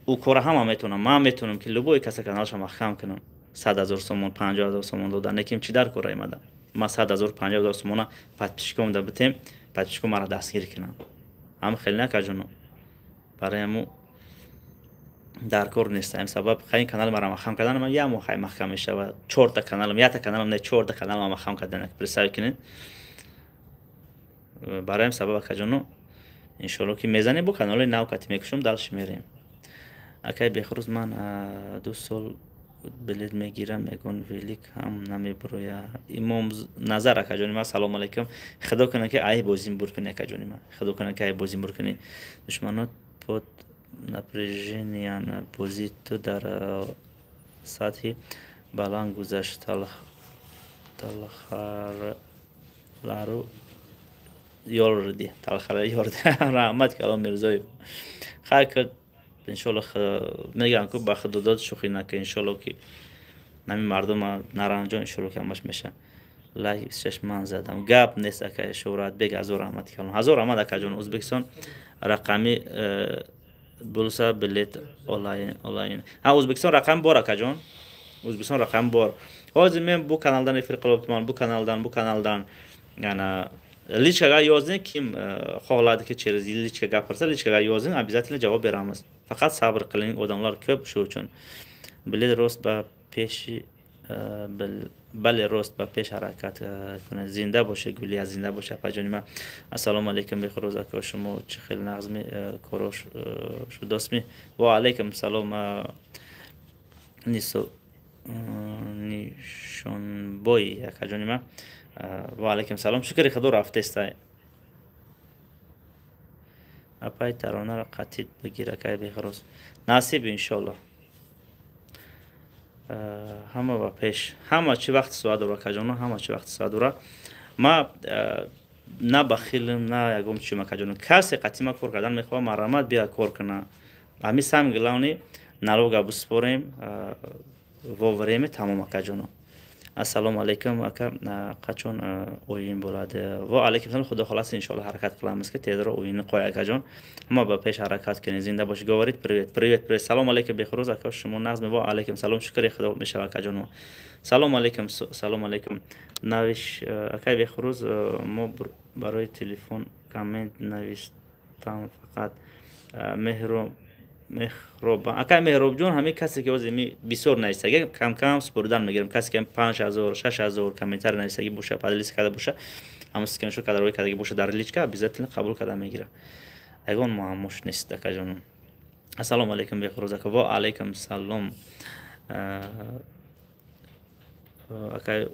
ӯ кора ҳама метавонам. Ман метавонам, ки любой каса каналаша маҳкам кунам, 100 000 сомон, 50 000 сомон дода. Неким чӣ дар кора омада? Ман 100 000, 50 000 сомона подписчиком да битем, подписчиком маро дастгир кунам, ҳам хеле накаҷоно. Барои ҳаму дар кор нест. Ҳамин сабаб хай канали маро маҳкам кардан, ман як моҳ хай маҳкам мешавад. Чорта каналам, якта каналам не, чорта каналам маҳкам кардан, представить кунед. Барои ҳамин сабаб, акаҷоно, иншоалло, ки мезанем, бо каналҳои нав кати мекушем, дальше мерем. Акай Бехрӯз, ман 2 сол билет мегирам, ягон велик ҳам намебуроя. Имом Назар, акаҷони ман, салому алайкум. Худо кунад, ки ай бозим бур кунӣ, акаҷони ман, худо кунад, ки ай бозим бур кунӣ. Душманот под напряжением. Бозӣ ту дар сатҳи баланд гузашт. Талхарлару ёрди, талхара ёрди. Раҳмат калом, Мирзоев. Хайр, иншоалло, мегӯям ку, ба худодод шӯхӣ накун. Иншоалло, ки ҳамин мардума наранҷон, иншоалло, ки ҳамаш меша. Лайк 26 ман задам, гап нест, акай Шӯҳратбек, ҳазор раҳмати калом, ҳазор раҳмат, акаҷон. Ӯзбекистон рақами булса билет олайн. Ҳа, Ӯзбекистон рақами бор, акаҷон, Ӯзбекистон рақами бор. Ҳозир мен бу каналдан эфир қилибтиман, бу каналдан, бу каналдан, яна. Личка ga yozing, kim xohladi ki через личка gapirsa, личка ga yozing, обязательно javob beramiz. Faqat sabr qiling, odamlar ko'p shu uchun. Biled rost ba peshi бале рост ба пеш ҳаракат кунед. Зинда боше Гулия, зинда боше апаҷони ман. Ассалому алайкум Бехрӯз ака, шумо чӣ хел нағзми коро шудостми? Ва алайкум салом Нисо Нишонбой акаҷони ман. Ва алайкум салом. Шукри Худо рафтестай. Апай таронаро қатид бигир акай Бехрӯз. Насиб иншоаллоҳ. Ҳама ба пеш, ҳама чӣ вақти соат дора акаҷоно, ҳама чӣ вақти соат дора. Ма на бахилм, на ягон чӣ акаҷоно. Касе қатъи ма кор кардан мехоҳад, марҳамат бия кор куна. Ҳамин самый главный налога биспорем во время тамом акаҷоно. Ассалому алайкум ака, қачон оин bo'ladi? Ва алайкум салом. Худо xohlasa иншоаллоҳ ҳаракат қиламиз ки tezroq o'yinni qo'y akajon. Ҳама ба пеш ҳаракат кунед, зинда бошед. Говорит привет, привет, привет. Салом алайкум Бехрӯз ака, шумо нағзми? Ва алайкум салом. Шукри Худо мешава акаҷон. Салом алайкум, салом алайкум. Навиш акай Бехрӯз, мо барои телефон коммент навиштам фақат меҳру Меҳроб акай Меҳробҷон, ҳамин касе ки ҳозир бисёр нависагӣ, кам-кам супоридан мегирам. Касе ки 5000, 6000 комментарий нависагӣ боша, поделиться карда боша, ҳамон скриншот карда рӯй кардагӣ боша дар личка, обязательно қабул карда мегирам. Ягон муаммош нест акаҷонум. Ассалому алайкум Бехрӯз ака. Ва алайкум салом. Акай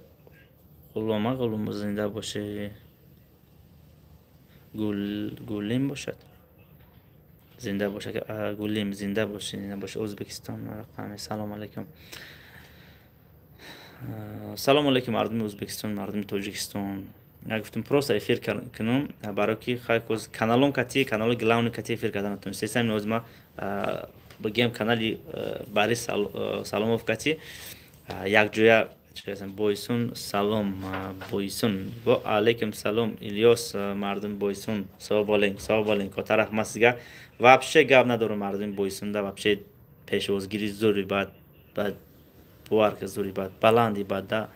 Ғулома Ғулом, зинда бошӣ. Гулим бошад. Зинда бош Гулим, зинда бош, зинда бош. Ӯзбекистон рақами. Салом алайкум. Салом алайкум мардуми Ӯзбекистон, мардуми Тоҷикистон. Я гуфтам просто эфир кунам, барои ки хай коз каналом кати, канали главный кати эфир кардан натонистем. Сами ҳозир ма бигем канали Борис Саломов кати якҷоя Бойсун салом, Бойсун. Ва алайкум салом Илёс, мардуми Бойсун. Савоб олинг, савоб олинг. Кота раҳмат sizga. Вообще гап надорам мардуми Бойсунда, вообще пешвозгирӣ зӯри бад, бад бовар ки зӯри бад, баланди бад да.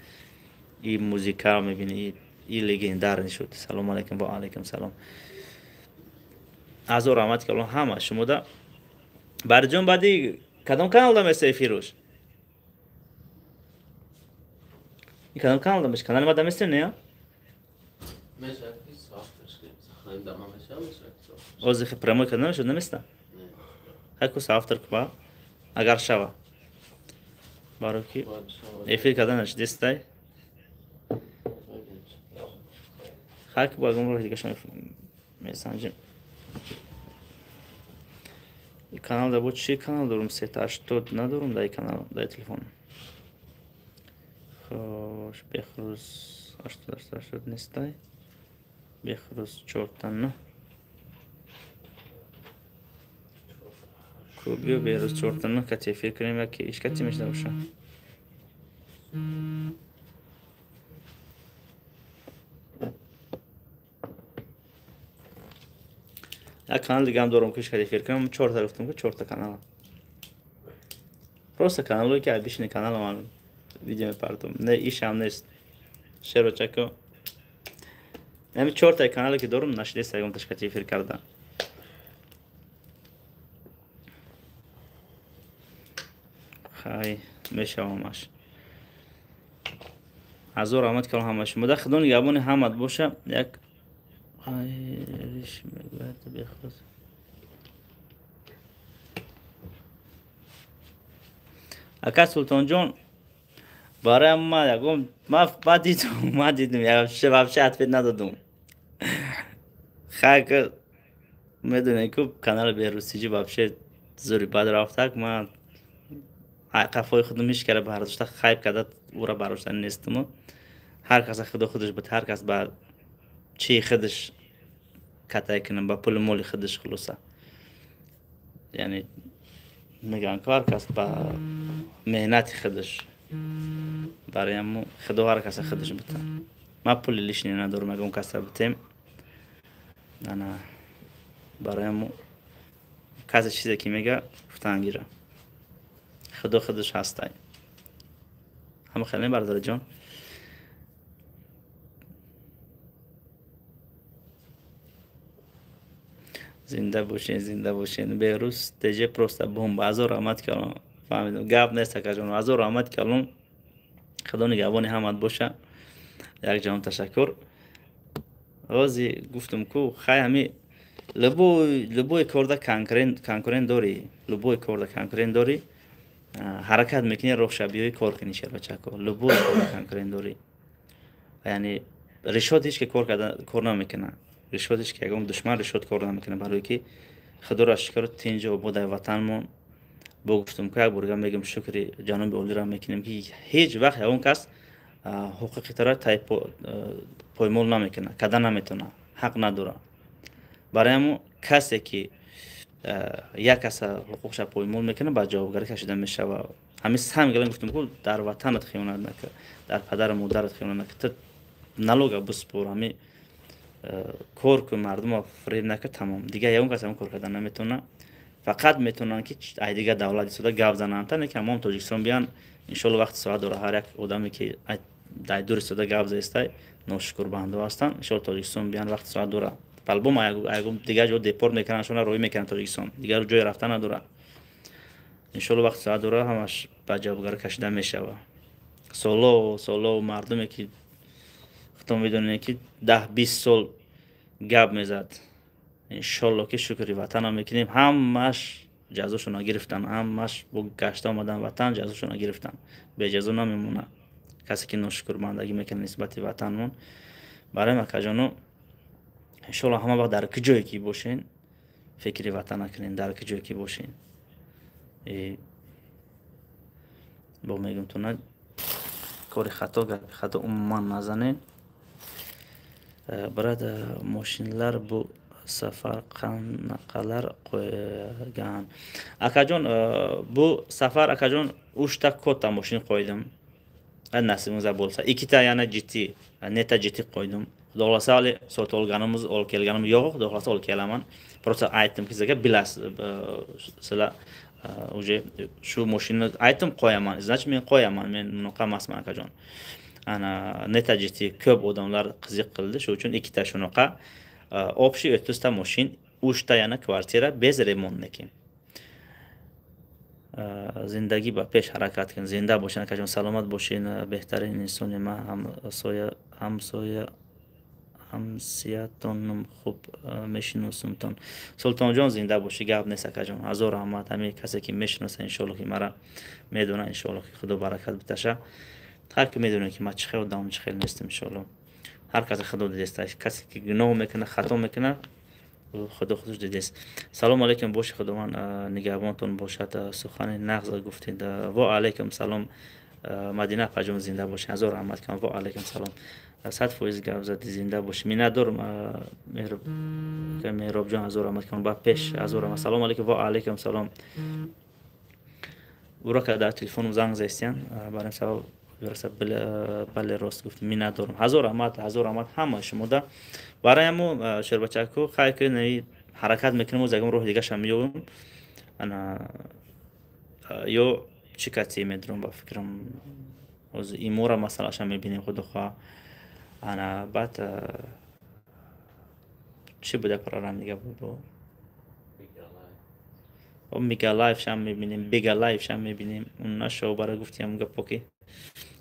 И музика мебини, и легендарный шуд. Салом алайкум, ва алайкум салом. Азор раҳмат ки Аллоҳ ҳама шумода. Барҷон баъди кадом каналда места эфируш? Кадом каналда меш? Канали ма да месте не? Озихи прямой канал мешуд наместа? Хайку автор кба агар шава. Баро ки эфир карданаш дестай. Хайку багум роҳи дигашон месанҷим. Канал да бо чи канал дорум? 380 надорум дар канал, дар телефон. Хош, Бехрӯз 88 нестай. Бехрӯз 4 Кубио Бехрӯз 4 кати эфир кунем, яки иш кати мешда боша. Як канал дигам дорум ки иш кати эфир кунем, 4 та гуфтам ки 4 та канал. Просто каналое ки обычный канал ман видео мепартом. Не ишам нест. Шерочако. Ами 4 та канале ки дорум нашидест ягон ташкати эфир карда. Хай мешавамаш. Азор раҳмат калом ҳама шумо. Да Худо нигаҳбони ҳамат боша. Як ай риш мегӯяд Бехрӯз. Ака Султонҷон, барои ма ягон ма дидум, ма дидум, я вообще ответ надодум. Хай ки медонед ку канали Бехрӯз ТЖ вообще зӯри бад рафтак. Ман қафои худам ҳеҷ кара бардошта хайб карда ӯра бардошта нестуму. Ҳар каса худо худаш буд, ҳар кас ба чии худаш катай кунам, ба пули моли худаш хулоса. Яъне мегӯям ки ҳар кас ба меҳнати худаш. Барои ҳамо худо ҳар каса худаш бута. Ман пули лишний надорам, ягон каса бутем. Ана барои ҳамо касе чизе ки мега гуфтан гира. Худо худаш ҳастай. Ҳама хеле бародарҷон. Зинда бошен, зинда бошен. Берус теже просто бомба. Ҳазор раҳмат калон. Фаҳмидам, гап нест, акаҷон. Ҳазор раҳмат калон. Худо нигаҳбони ҳамат боша. Як ҷаҳон ташаккур. Рози гуфтум ку, хай, ҳами любой корда конкурент дорӣ, любой корда конкурент дорӣ, ҳаракат мекунӣ, роҳша биёӣ, кор кунӣ, шербачако. Любой корда конкурент дорӣ, яъне решод ҳеч ки кор карда кор намекунад, решод ҳеч ки ягон душман решод кор намекунад, барое ки худоро шукр, тинҷу ободай ватанмон. Бо гуфтум ку, як борга мегӯм, шукри ҷаноби олиро мекунем, ки ҳеҷ вақт ягон кас ҳуқуқи тара поймол намекунад, карда наметавонад, ҳақ надорад. Барои ҳамун касе ки як каса ҳуқуқша поймол мекунад, ба ҷавобгарӣ кашида мешавад. Ҳамин сам галан гуфтум ку, дар ватанат хиёнат накар, дар падару модарат хиёнат накар, ту налога биспор, ҳами кор кун, мардумо фиреб накар, тамом. Дигар ягон кас ҳамин кор карда наметавонад. Фақат метавонанд, ки ай дигар давлат истода гап зананд, та не ки ҳамон Тоҷикистон биян. Иншолло, вақти соат дора, ҳар як одаме ки дай дур истода гап заистай, ношукурбандо ҳастанд, иншолло, Тоҷикистон биян, вақти соат дора. По-любому ягон дигар ҷо депорт мекунанд, шона роҳӣ мекунанд Тоҷикистон, дигар ҷое рафта надорад. Иншолло, вақти соат дора, ҳамаш ба ҷавобгарӣ кашида мешавад. Соло соло мардуме ки худтон медонед, ки 10-20 сол гап мезад, иншолло, ки шукри ватанам мекунем, ҳамаш ҷазошона гирифтан, ҳамаш бо гашта омадан ватан, ҷазошона гирифтан. Беҷазо намемонад касе ки ношукрбандагӣ мекунад нисбати ватанмон. Барои акаҷоно, иншолло, ҳама вақт дар куҷое ки бошен, фикри ватан накунен, дар куҷое ки бошен. Бо мегум туна, кори хато, гапи хато умуман назанен. Брат, мошинлар бу сафар qanaqalar qo'ygan, akajon? Bu safar, akajon, uchta katta moshin qo'ydim, nasibingizda bo'lsa. Ikkita yana GT, Neta GT qo'ydim. Xudo xohlasa, hali sotib olganimiz, olib kelganim yo'q, xudo xohlasa, olib kelaman. Просто aytdim sizlarga, bilasiz sizlar уже, shu moshinani aytdim, qo'yaman, значит, men qo'yaman, men bunaqa emasman, akajon. Ana Neta GT ko'p odamlar qiziq qildi, shu uchun ikkita shunaqa, общий 30 ta moshin, uchta yana kvartira без ремонт niki. Зиндагӣ ба пеш ҳаракат кун. Зинда бошен, акаҷон, саломат бошен. Беҳтарин инсони ман ҳамсоя, ҳамсоя, ҳамсиятонам, хуб мешиносумтон. Султонҷон, зинда бошӣ, гап нест, акаҷон, ҳазор раҳмат. Ҳамин касе ки мешиноса, иншоалло, ки мара медона, иншоалло, ки худо баракат биташа. Ҳар ки медонад, ки ман чӣ хел одамам, чӣ хел нестам, иншоалло, ҳар касе худо дидест. Касе ки гуноҳ мекунад, хато мекунад, худо худаш дидест. Салому алайкум, боши, худованд нигаҳбонтон бошад. Сухани нағз гуфтед. Во алайкум салом, Мадина апаҷон, зинда бошед, ҳазор раҳмат кам. Во алайкум салом. 100% гап задӣ, зинда бошӣ. Миннатдорм, Меҳробҷон, ҳазор раҳмат кам, ба пеш, ҳазор раҳмат. Салому алайкум. Во алайкум салом. Урока дар телефоном занг застиян, бар ин сабаб. Бале, рост гуфт, миннатдорам, ҳазор раҳмат, ҳазор раҳмат ҳама шумода. Барои ҳамо, шербачаку, хай ки ҳаракат мекунем, оз ягон роҳи дигаша меёбем. Ана ё чӣ касе медурам, ба фикрам, оз имора масъалаша мебинем, худо хоҳа. Ана баъд чӣ буда, программа дига буд, Мегалайфшам мебинем, Бегалайфшам мебинем. Нашо бара гуфтиам гапо, ки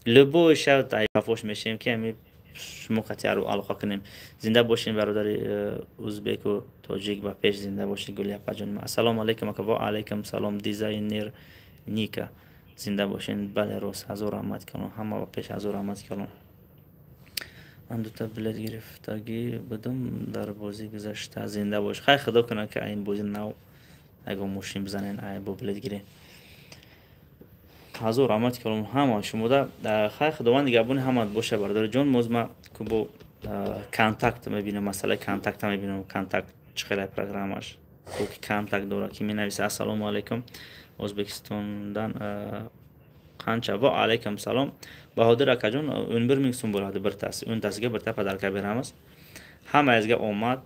любой шаб дафош мешем, ки ами шумо қати алоқа кунем. Зинда бошем, бародари узбеку тоҷик, ба пеш, зинда бошед, Гули апаҷон. Ассалому алайкум, ака. Ва алайкум салом, дизайнер Ника, зинда бошен. Бале, рост, ҳазор раҳмат калон, ҳама ба пеш, ҳазор раҳмат калон. Ман дута билет гирифтагӣ будум дар бозӣ гузашта. Зинда бош. Хай, худо кунад, ки ин бози нав ягон мошин бизанен, ай бо билет гирем. Ҳазор раҳмат калом ҳама шумода. Хай, худованд нигаҳбони ҳамат боша, бародари ҷон. Моз ма бо контакт мебинам, масъалаи контакта мебинам, контакт чӣ хелай программаш ки контакт дора, ки менависа. Ассалому алайкум, Ӯзбекистондан қанча? Ва алайкум салом, Баҳодир акаҷон. 11 000 сум bo'ladi birtasi, 10 tasiga birta подарка beramiz. Hammangizga omad,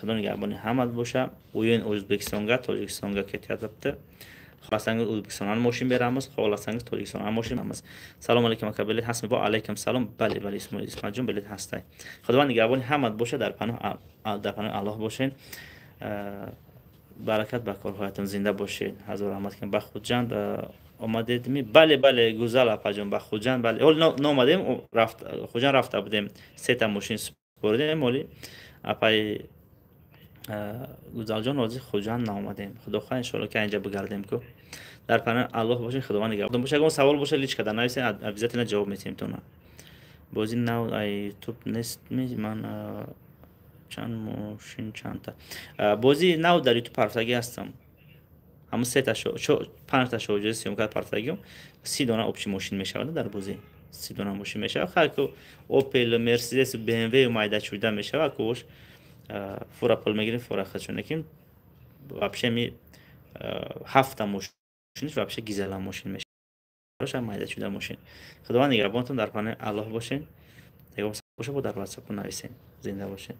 xudo нигаҳбони ҳамат боша. O'yin O'zbekistonga, Tojikistonga ketyapti. Xohlasangiz, O'zbekistondan moshin beramiz, xohlasangiz, Tojikistondan moshin beramiz. Салом алейкум, ака, билет ҳастми? Ва алайкум салом. Бале, бале, Исмоилҷон, билет ҳастай. Худованд нигаҳбони ҳамат боша, дар паноҳи Аллоҳ бошен. Баракат ба корҳоятон, зинда бошед, ҳазор раҳмат. Ба Хуҷанд омадед? Бале, бале, Гузал апаҷон, ба Хуҷанд, бале, ҳол наомадем, Хуҷанд рафта будем, сета мошин супоридем. Оли, апаи Гузалҷон, ҳозир Хуҷанд наомадем. Худо хоҳ, иншоалло, ки инҷа бигардем ку. Дар паноҳи Аллоҳ бошед, Худованд нигаҳбон боша. Ягон савол боша, личка да нависед, обязательно ҷавоб метиҳем тона. Бози нав ютуб нест? Ман чанд мошин, чандта бозии нав дар ютуб партагӣ ҳастам. Ҳамун сета, панҷта шоҷои съёмка партагиам. 30 дона общий мошин мешавад дар бозӣ, 30 дона мошин мешавад. Хайку Опел, Мерседес, БМВ майда чуйда мешавад куш. Фура пул мегирем, фура хачонеким. Вообще ми ҳафта мошин, вообще гизела мошин мешавад, майда чуйда мошин. Худованд нигаҳбонтон, дар паноҳи Аллоҳ бошед. Ягон боша, бо дар ватсапу нависем. Зинда бошед.